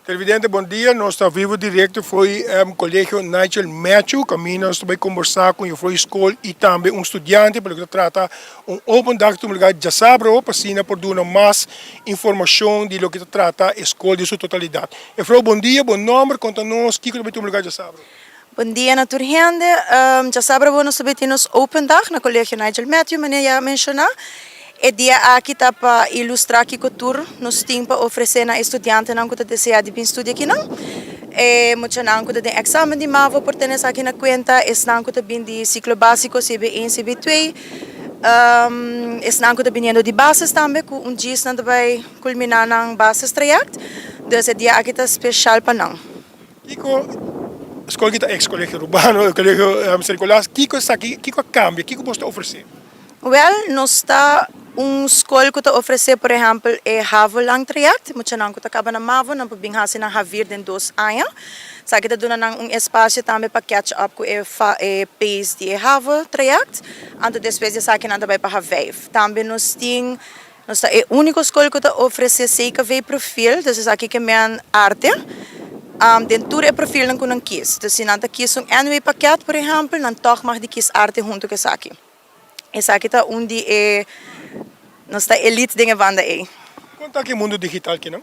Televidente bon dia, nos ta vivo directo fo'i Colegio Nigel Matthew, caminda nos ta bay combersa cu un fo'i school y tambe un studiante pa loke ta trata un open dag tuma lugar djasabra pa asina por duna mas informacion di loke ta trata e school den su totalidad. Juffrouw bon dia, bo nomber, conta nos kico ta bay tuma lugar djasabra. Bon dia na tur hende. Djasabra bo nos ta bay tin nos open dag na Colegio Nigel Matthew manera ya a menciona. E dia aki ta pa ilustra kico tur nos tin pa ofrece na e studiantenan cu ta desea di bin studia akinan. E muchanan cu ta den examen di mavo por tene esaki na cuenta, esnan cu ta bin di ciclo basico CB un, CB twee, esnan cu ta biniendo di basis tambe cu un djis nan ta bay culmina nan basis traject. Dus e dia aki ta special pa nan. Kiko skol ki ta ex Colegio Rubano, Colegio San Nicolas, kiko esaki, kiko a cambia, kiko bos ta ofrece? Wel, nos ta un skol ku ta ofresé por ehèmpel e havo lang traject, muchanan ku ta kaba na mavo nan por bin hasi nan havir den dos aña. Esaki ta duna nan un espasio tambe pa catch up ku e e pace di e havo traject, anto despues di esaki nan ta bai pa havijf. Tambe nos tin, nos ta e úniko skol ku ta ofresé CKV profiel, dus esaki ke men arte den tur e profilnan ku nan kis. Dus si nan ta kis un NW pakèt por ehèmpel, nan tòg mag di kis arte huntu ku esaki. Esaki ta un di e nos ta elite den e banda ei. Kon ta ku e mundu digital kinan?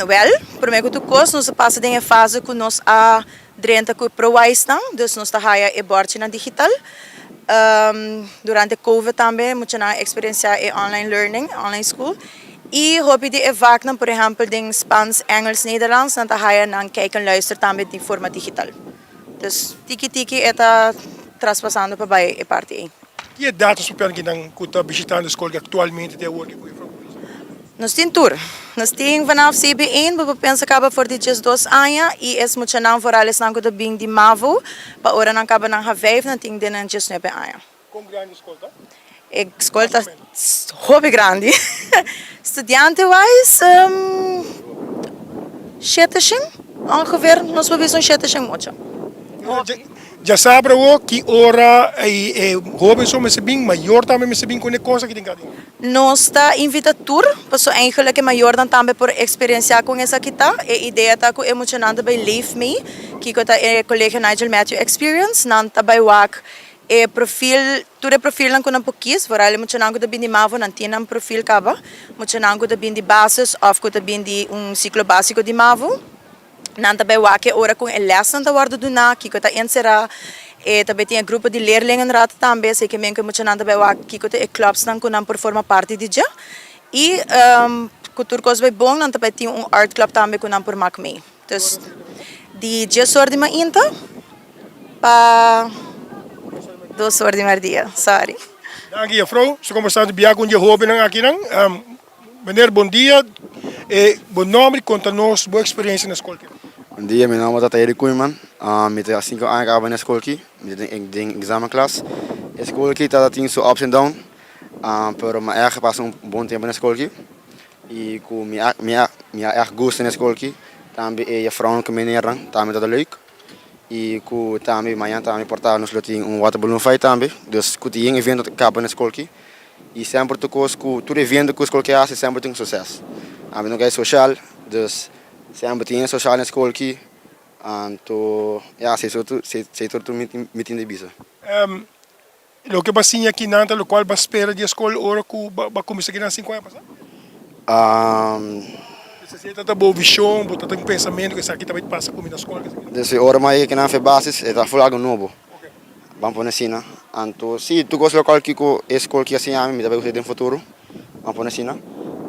Wèl, promé ku tur kos nos a pasa den e fase ku nos a drenta ku e ProWisenan, dus nos ta haya e bòrchinan digital. Durante covid tambe muchanan a eksperensiá e online learning, online school. I hopi di e vaknan, por ehèmpel den Spans, Engels, Nederlands, nan ta haya nan kijk en luister tambe di forma digital. Dus tiki tiki e ta traspasando pa bai e parti ei. Ki edat ta stupian kinan ku ta bishitando e skol ki aktualmente te awor ki ku Juffrouw Ruiz? Nos tin tur. Nos tin vanaf CB een, bo por pensa kaba for di 12 aña i es muchanan vooral esnan ku ta bin di mavo pa ora nan kaba nan H5 nan tin den nan 19 aña. Kon grandi e skol ta? E skol ta hopi grandi. Studiante wise shete shen ongeveer nos por bisa un shete shen mocha. Djasabra awo ki ora e hoben so mester bin, mayor tambe mester bin con e cosa ki tin cada dia? Nos ta invita tur, paso eigenlijk e mayornan tambe por experiencia con esaki ta. E idea ta cu e muchanan ta bay leef mee, kico ta e Colegio Nigel Matthew Experience, nan ta bay wak E profil, tur e profilnan ku nan por kis, vooral e muchanan ku ta bin di mavo nan tin nan profil kaba, muchanan ku ta bin di basis òf ku ta bin di un siklo básiko di mavo, nan ta bai wak e ora ku e lèsnan ta wòrdu duná, kiko ta enserá, e ta bai tin e grupo di leerlingenraad tambe, esei ke men ku e muchanan ta bai wak kiko ta e klòpsnan ku nan por forma parti di dje, i ku tur kos bai bon nan ta bai tin un art club tambe ku nan por mak mee. Dus di dies or di mainta pa dos or di merdia, sorry. Danki juffrouw, su kombersá di bia ku un di e hobennan akinan. Meneer bon dia, e bo nomber i konta nos bo eksperensia na skol ki. Bon dia, mi nomber ta Tayeri Koeiman, mi ta sinku aña kaba na e skol ki, mi ta den examenklas. E skol ki ta tin su ups en down, pero mi a ègt pasa un bon tempu na e skol ki. I ku mi a mi a mi a ègt gusta na e skol aki. Tambe e jefrounan ku menernan tambe tabata leuk. I ku tambe mañana tambe por ta nos lo tin un waterballoon fight tambe. Dus ku tin yen evento ta kaba na e skol aki. I semper tur kos ku tur evento ku e skol aki hasi semper tin un sukses. Ami no kai soshal, dus semper tin yen soshal na e skol aki. Anto ya esei tur tur mi tin di bisa. Loke bo a siña kinan ta lokual bo a spera di e skol ora ku bo a kuminsá kinan sinku aña pasá? Esei ta ta bo vishon, bo ta tin pensamentu ku esaki ta bai pasa ku mi na skol? Desde ora mi a yega kinan fe basis e ta ful algu nobo, ban pone asina. Anto si tur kos lokual kiko e skol ke a siña mi, mi ta bai usa den futuro, ban pone asina.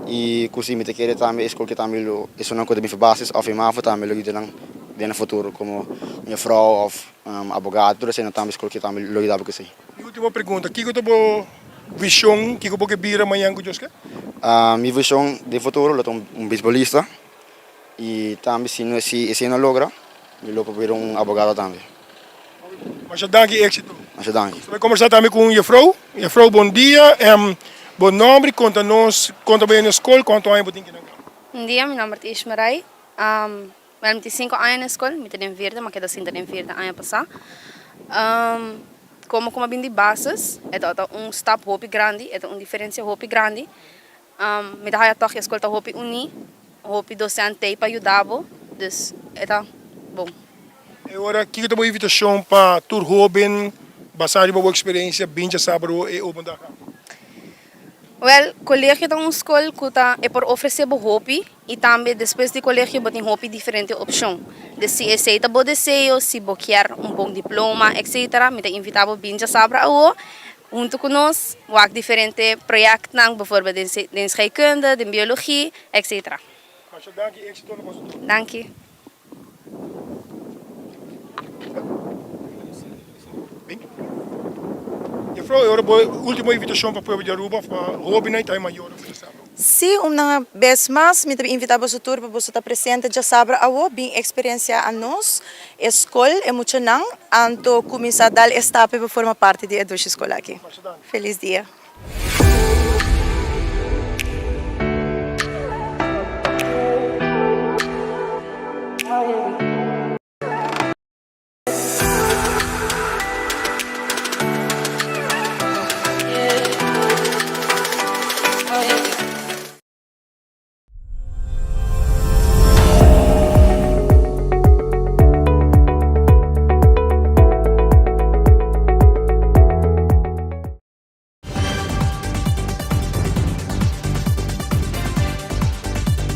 I ku si mi ta kere tambe e skol ke tambe lo esunnan ku ta bin fe basis òf e mavo tambe lo yuda nan den e futuro komo mefrou òf. Abogado tur esei no tambe skol ki tambe lo yuda bo ku esei. Mi ultimo pregunta, kiko ta bo vision, kiko bo ke bira mañan ku Dios ke? Mi vision den futuro lo ta un beisbolista y tambe si no si esei no logra mi lo por bira un abogado tambe. Masha danki y exito. Masha danki. Nos ta bai kombersá tambe ku un jefrou. Jefrou bon dia, bo nomber y konta nos kon ta bai na skol, kuantu aña bo tin kinan kaba? Bon dia, mi nomber ta Ishmerai. Bueno, mi tin sinku aña na e skol, mi ta den vierde, mi a keda sinta den vierde aña pasá. Komo ku mi a bin di basis, e tabata un stap hopi grandi, e ta un diferensia hopi grandi. Mi ta haya tòg e skol ta hopi uní. Hopi docente pa yuda bo, dus e ta bon. E ora, kiko ta bo invitacion pa tur hoben, basa riba bo experiencia, bin diasabra e open dag? Wel, colegio ta un scol cu ta e por ofrece bo hopi y tambe despues di colegio bo tin hopi diferente opcion. Dus si esey ta bo deseo, si bo kier un bon diploma, etc., mi ta invita bo bin diasabra awo hunto cu nos, wak diferente projectnan, bijvoorbeeld den scheikunde, den biologie, etc. Masha danki, exito na boso tur. Danki. Bin. Juffrouw, e ora bo ultimo invitacion pa pueblo di Aruba, pa hobennan y tambe mayornan cu ta sabra. Sí, un bes mas, mi ta invita boso tur pa boso ta presente diasabra awo, bin experiencia anos, e scol, e muchanan, anto cuminsa dal e stap pa forma parti di e dushi scol aki. Feliz dia.